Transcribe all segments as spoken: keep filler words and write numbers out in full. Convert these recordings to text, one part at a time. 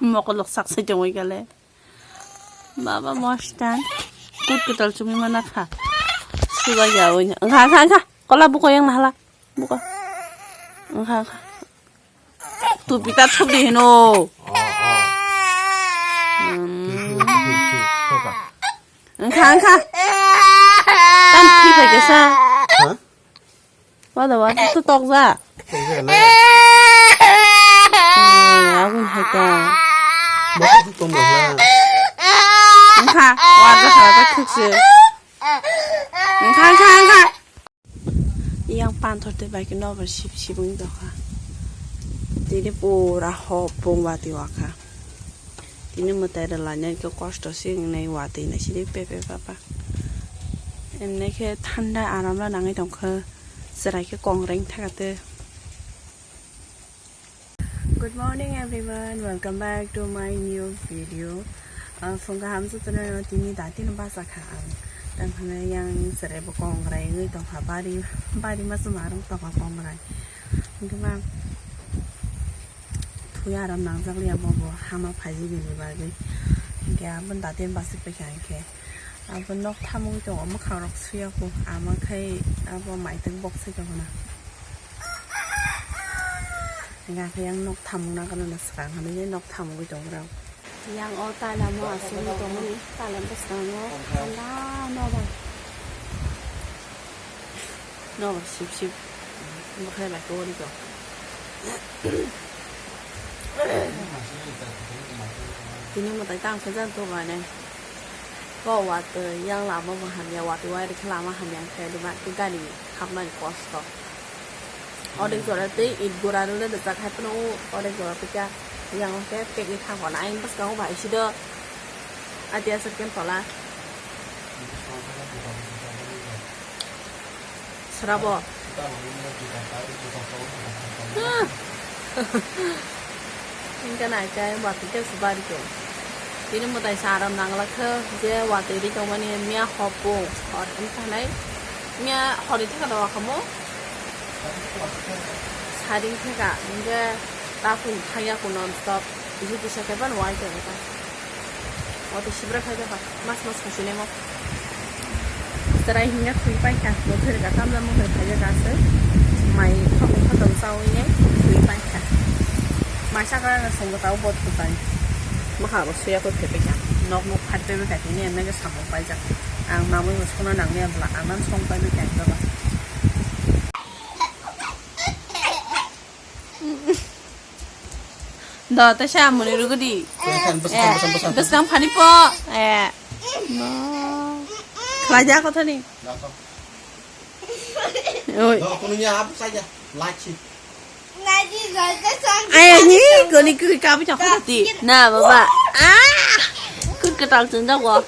Mokolok sak sai tongwi kale. Baba mostan. Kut kwtal chumui mana kha. Suba ya wini. Angkha, angkha, angkha. Kola buko yang nahala. Buko. Angkha, angkha. Tupi ta thubi hino. Hmm. Angkha, angkha. Tan thi phai kesa. Ha? Wada, wada, to tokja. Tokja na. Eh, aboni hai ta. Maka tu tong ha. Angkha, wada, wada, thukse. Angkha, angkha, angkha. Yang panthor tei bai khe nobar sip sip wng tongkha. Tini pura hopung watwi wakha. Tini mwtai rwlainai khe kosto se wngnai, watwi nai sidi pepe papa. Emne khe thanda aram rw nangwi tongkha. Chwrai khe kongreng thaka tei. Good morning everyone, welcome back to my new video. Ah, phung kaham jotono tini dati no basa kha ang. Tang hwnwi yang chwrai bo kongreng wngwi tongkha, bari, bari ma chwng arwng tongkha kongreng. Hwnkhe ma thui aram nangjak liya bobo hama phaijak ni bagwi. Hwnkhe aboni dati no basa paikha hwnkhe. Abo nok thamwi tongo, mwkhang rok suya kho, ama khai abo maitwk bok sai tongo na. Hingkha khe yang nok thamung na gana na swkang hinwi nok thamungwi tongo rok. Yang o taila mo asugwi tongmani, taila bwskango thanda nobar. Nobar sip sip. Bwkhai bai khe ori tong. Tini mwtai tang khe jan tobai nai. Bo watwi yang lama bo hamya, watwi wai rikhe lama hamya khe dima khe gari hapnani kosto. Odek jora tei it gura rwle rijak hai phano o odek jora tei khe yang khe pek ni thang kono ayang bwskango bai sido adia se ken tola. Srabo. Hingke nai khe watwi tei se bari khe. Tini mwtai sa aram nangla khe je watwi ri tongmani miya hopung hor wng thanai. Miya hor ni theka da wakhamo. Saring theka hingke ta phung thangya kho non stop. Bisi kisa khe ban wai tong kha. Oto sibra khai kha mas mas khasinai mo. Chwrai hingya thwi paikha, bo thwi rwkha, tamla mokhe phaijak aswk. Mai khokni khotong chawi nai thwi paikha. Mai sakra na songo tao bot kwtai. Bwkha bo suya koi phai paikha. Nok nok phat pai paikha tini emne khe samung paijak. Ang mamui bo songna nangya bwla, ang nang song pai paikha ang bwla. Do, ta sa muni rugudi. Bwskang, bwskang, bwskang, bwskang. Bwskang phani po. Eh. No. Khlai ja kotha ni. Oi. Do, kunu nya ap saja. Lachi. Ay, ni, koni kri kabi chakha ti. Na, baba. Ah! Kut ketal chunda go.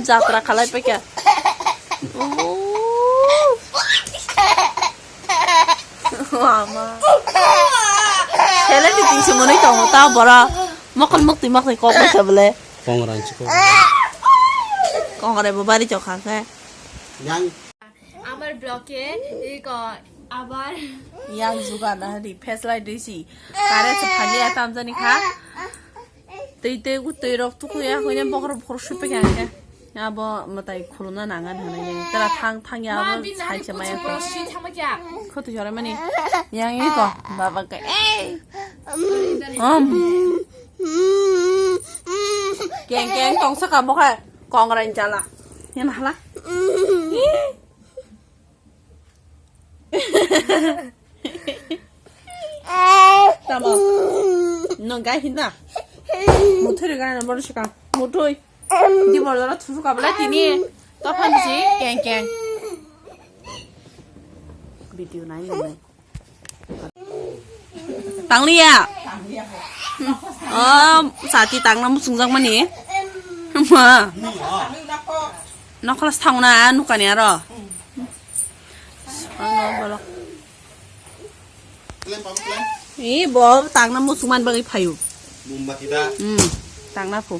Jatra khalai paikha. Ama. Sele di tingsi mwnwi tongo ta bora. Mokol mukti makni kok bai kha bole. Kongrang chiko. Kongrai bo bari chok kha khe. Yang. Amar bloke iko abar. Yang juga na di face light disi. Kare se phali atam jani kha. Twi twi twi rok tukuya hoine bokhor bokhor supe kha khe. Abo mwtai khulumna nangan hwnwi tara thang thang ya abo sai se maya ko. Khoto jora mani yang iko baba ka ei. Om. Keng keng tong saka bokha kongrai chala. Yan hala. Tamo. No gai hinda. Muthuri gana na bono sika. Muthui. Di bor dora thusu kabla tini. Topan si keng keng. Video nai nai. Tangliya. Oh, sati tangna musungjak mani. Ma. Nokholas thangna nukani aro. Ano bolok. Ih, bo tangna musungman bagwi phayu. Mombati da. Hmm, tangna phu.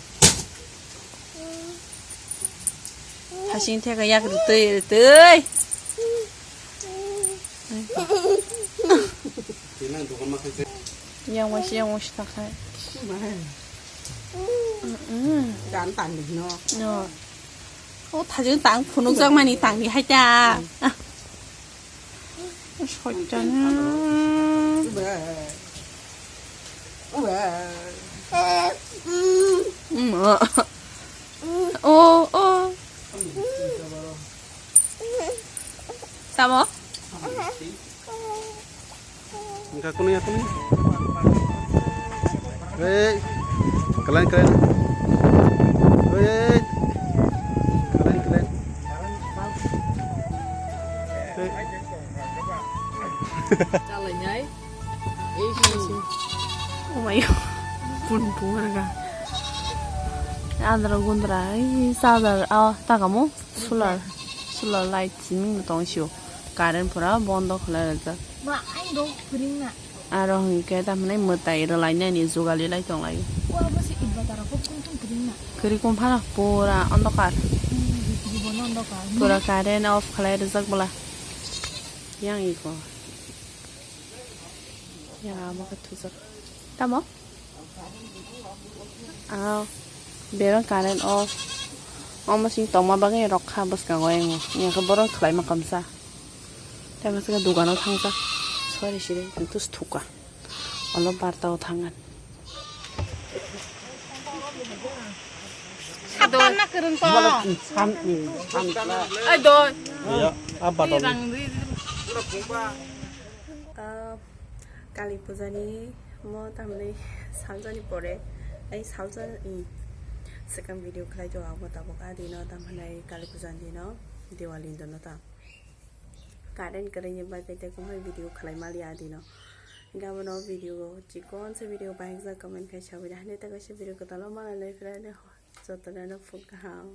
Hasing theka yak rutui, rutui. Yang waisa yang waisa takhai. Mm-mm. Dan tang di no. No. O thajeng tang phunukjak mani tang di hai ta. Soitana. Mm, o. O, o. Tamo? Engka kuni ya kuni. Hei, kalian kalian. Hei, kalian kalian. Hei. Chalainai. Oh my god. Pun pun harga. Andra gundra, ai, sadar, ah, tagamo, solar, solar light siming tong sio. Current pura bondo khlai rajak. Ma, ai do kring na. Aro hwnkhe tamhinai mwtai rwlainani jugali lai tonglaio. O abo se inverter rok kung kung kring na. Kwrwi kung phano pura ondokar. Hmm, jibono ondokar. Pura current off khlai rwjak bwla. Yang iko. Ya, amo khe thujak. Tamo? Ah, berang current off. Omo sing tongma bagwi rok kha bwskango yang. Yang khe borok khlai ma kamsa. Tei masa khe dogano thangsa. Sorry, siri, ang tus thuka. Olo barta o thangan. Hatan na kwrwng to. Ai do. Ya, apa to? Rang ri. Ah, Kali Puja ni mo tamni saljani pore, ai salsa, mm, second video khlai to abo tabuk adino tamhinai Kali Puja ni dino Diwali dono ta. Current kwrwini bagwi tei kwbangma video khlai maliya adino. Gabano video chikon se video bahai jak comment khai sawi da hwnwi tei kaisa video kwtalo malai lai phira de jotono no phuk kaham.